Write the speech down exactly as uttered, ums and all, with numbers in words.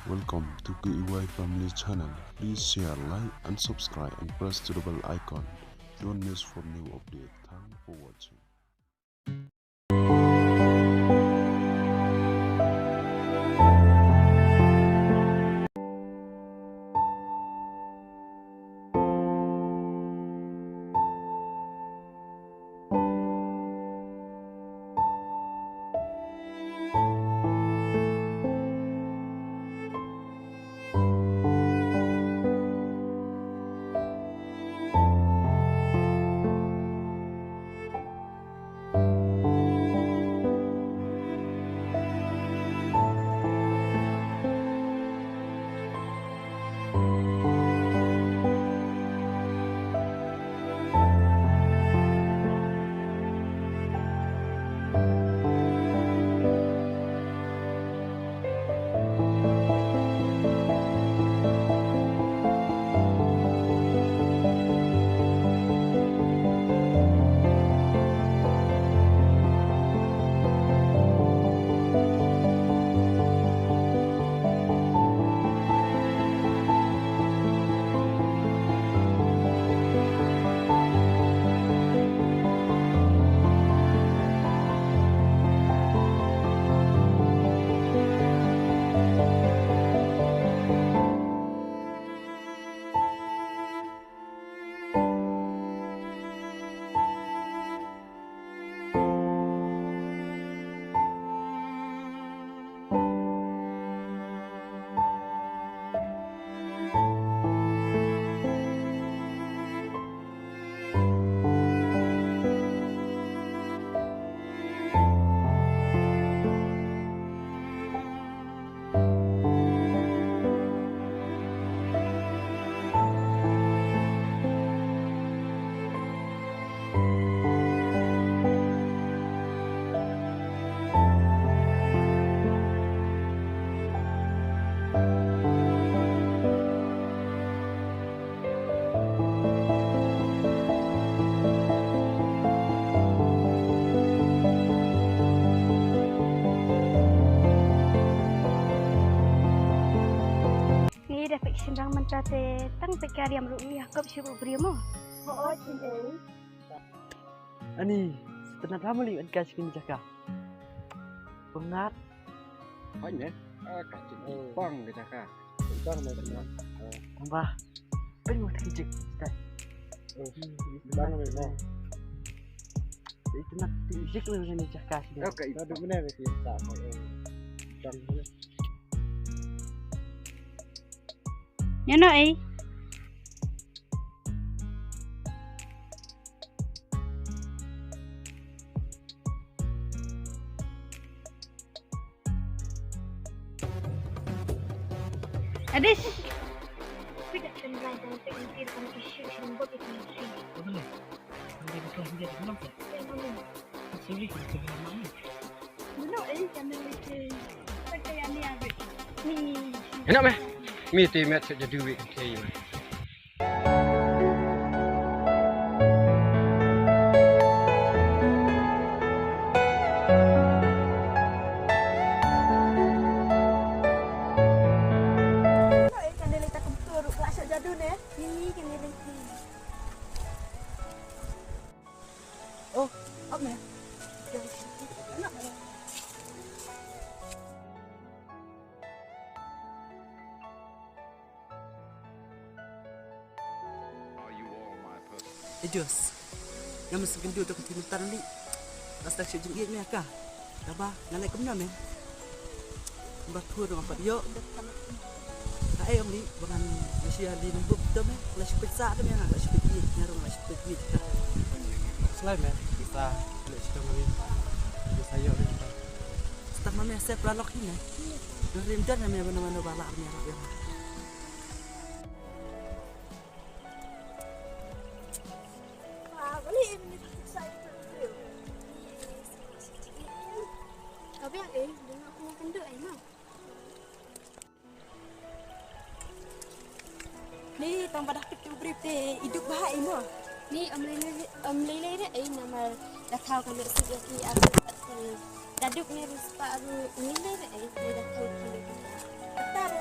Welcome to K E Y Family Channel. Please share, like and subscribe and press to the bell icon. Don't miss for new update. Thanks for watching. Ngi da pek shynrang mynta te tang pek ka riam ruh ngi ha kop shi u briew mo. Ho o chin ei. Ani, sitna da mali an ka shi kini jaka. Pengat. Hai ne. Ah, ka chin ei. Pang ke jaka. Pang ne pang. Ba. Peng mo tiki jik. Dai. Bang me mo. Itu nak tiki jik le kini jaka shi. Okay. Adu mene ke ta. Pang. Ïa no ei. Adish. Enough me. Me te met sha jadu wi kan te yu. Oh, up me. Adios. Nga mesti kynduh tu ka tim tan ni. Last tak sejeng iet me ka. Kaba nga leh kumno me. Ba khur ma pat ïoh. Ai ong li ba ngan mesti ali nang bup tu me. Last pizza tu me, last pizza. Nga rong last pizza. Slai me, pizza. Leh sita me. Pizza ïoh me. Sita me se plalok ni me. Rim dan me mana mana bala me. Ni tang ba dah pit u brip te i duk bha i mo. Ni ym lei lei, ym lei lei re ei namar da thaw ka leh suk ïa ki aru te da duk ne ru spah aru ym lei lei re ei ne da thaw ki leh. Kata ru